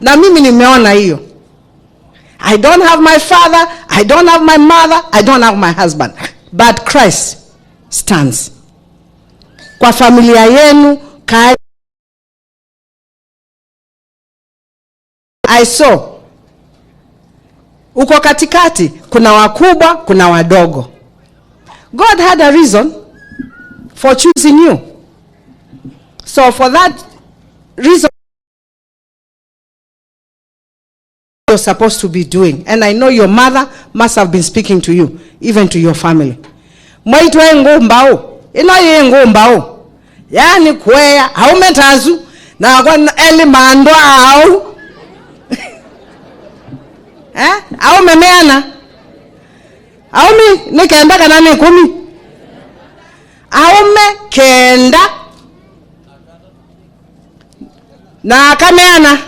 Na mimi nimeona hiyo. I don't have my father, I don't have my mother, I don't have my husband. But Christ stands. Kwa familia yenu, I saw. Uko katikati, kuna wakubwa, kuna wadogo. God had a reason for choosing you. So for that reason, you're supposed to be doing. And I know your mother must have been speaking to you, even to your family. Mwaitwa ngumbao, ino ye ngumbao. Yani kwea, haumetazu, na kwa eli mando au. Eh? Au memeana. Aumi nikenda kana ni 10. Aume kenda na kameana.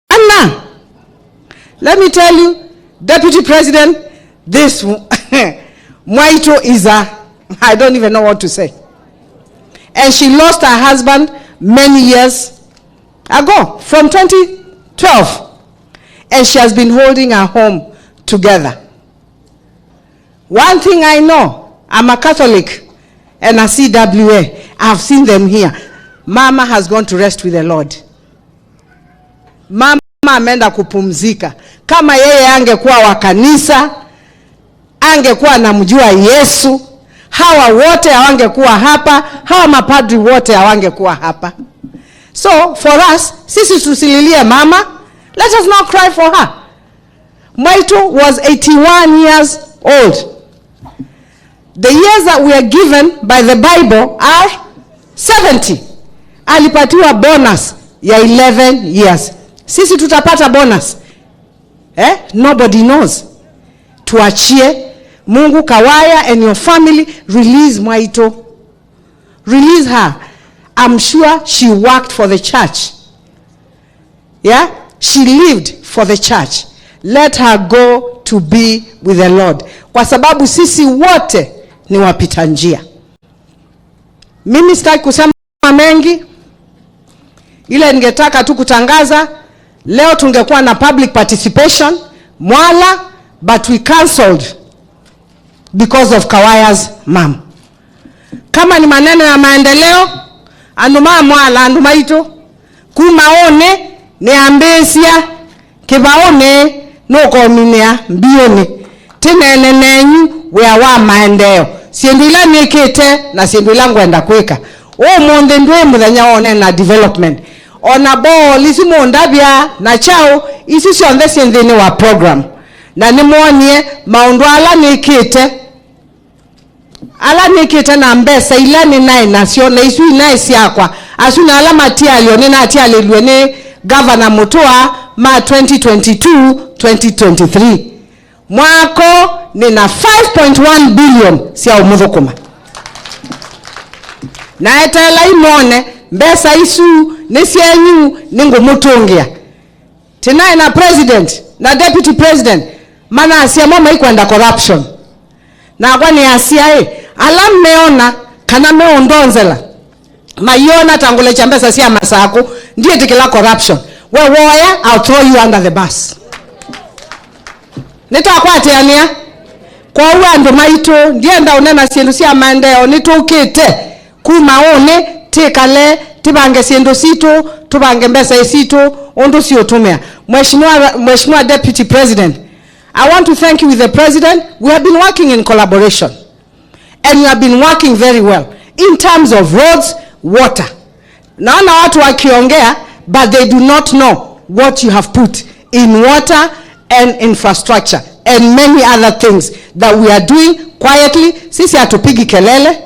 Anna, let me tell you, Deputy President, this Mwaito is a, I don't even know what to say. And she lost her husband many years ago, from 2012. And she has been holding her home together. One thing I know, I'm a Catholic and a CWA. I've seen them here. Mama has gone to rest with the Lord. Mama ameenda kupumzika. Kama yeye angekuwa wa kanisa, angekuwa anamjua Yesu, hawa wote hawangekuwa hapa, hawa mapadri wote hawangekuwa hapa. So for us, sisi tusililie mama. Let us not cry for her. Mwaito was 81 years old. The years that we are given by the Bible are 70. Alipatiwa bonus ya 11 years. Sisi tutapata bonus. Nobody knows. Tuachie Mungu. Kawaya and your family, release Mwaito. Release her. I'm sure she worked for the church. Yeah? She lived for the church. Let her go to be with the Lord. Kwa sababu sisi wote ni wapita njia. Mimi sitaki kusema mengi. Ile ningetaka tu kutangaza, leo tungekuwa na public participation Mwala, but we cancelled because of Kawaya's mom. Kama ni maneno ya maendeleo, anduma Mwala andumaito kumaone niambesia kibaone nukominea mbioni tinene nenyu wea wa maendeleo sindu ila nikite na sindu ila ngwenda kwika umuthi ndwi muthenya wone na development ona ball isi mundabya na chao isi cionthe ci nthini wa program na nimwonie maundu ala nikite ala nikite na mbesa ila ninae nacio na isu inae siakwa asu na ala matialio ninatialilwe ni Governor Mutua ma 2022 2023 mwako nina 5.1 billion sia umuthukuma na etela imone mbesa isu ni syenyu ningumutungia tinaye na president na deputy president mana asia mama ikwenda corruption na kwa ni asia ala meona kana meondonzela mayona tangule cha mbesa sia masako ndiye tikila corruption we woya I'll throw you under the bus nitakwatiania kwa andu maitu ndienda unena sindu sia maendeleo nitukite kuma une tikale tibange sindu situ tubange mbesa isitu undu siutumia. Mheshimiwa Deputy President, I want to thank you with the president. We have been working in collaboration and we have been working very well in terms of roads, water. Naona watu wakiongea but they do not know what you have put in water and infrastructure and many other things that we are doing quietly. Sisi hatupigi kelele,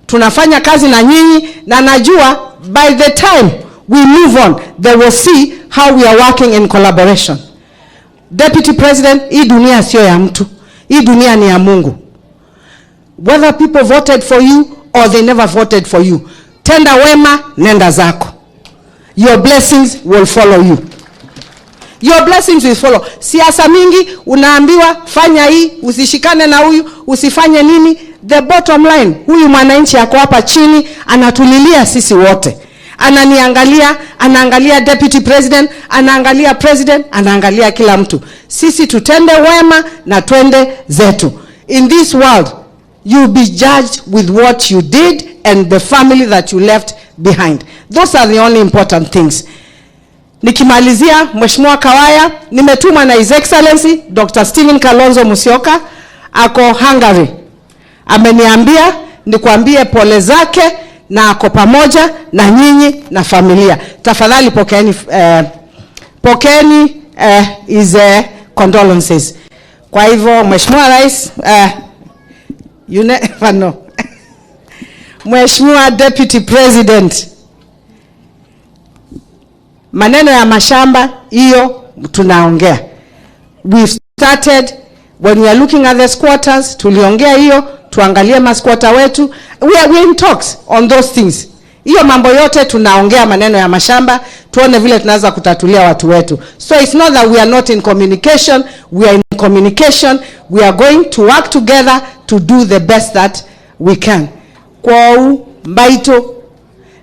tunafanya kazi na nyinyi, na najua by the time we move on they will see how we are working in collaboration. Deputy President, hii dunia sio ya mtu, hii dunia ni ya Mungu. Whether people voted for you or they never voted for you, tenda wema, nenda zako. Your blessings will follow you. Your blessings will follow. Siasa mingi unaambiwa fanya hii, usishikane na huyu, usifanye nini. The bottom line, huyu mwananchi ako hapa chini anatulilia sisi wote. Ananiangalia, anaangalia deputy president, anaangalia president, anaangalia kila mtu. Sisi tutende wema na twende zetu. In this world, you'll be judged with what you did and the family that you left behind. Those are the only important things. Nikimalizia, Mheshimiwa Kawaya, nimetumwa na His Excellency Dr. Stephen Kalonzo Musyoka, ako Hungary. Ameniambia nikwambie pole zake na ako pamoja na nyinyi na familia. Tafadhali pokeeni his condolences. Kwa hivyo, Mheshimiwa Rais, you never know. Mheshimiwa Deputy President, maneno ya mashamba hiyo tunaongea. We've started when we are looking at the squatters, tuliongea hiyo, tuangalie masquatter wetu. We are in talks on those things. Hiyo mambo yote tunaongea maneno ya mashamba, tuone vile tunaweza kutatulia watu wetu. So it's not that we are not in communication, we are in communication. We are going to work together to do the best that we can. Kwou mbaito.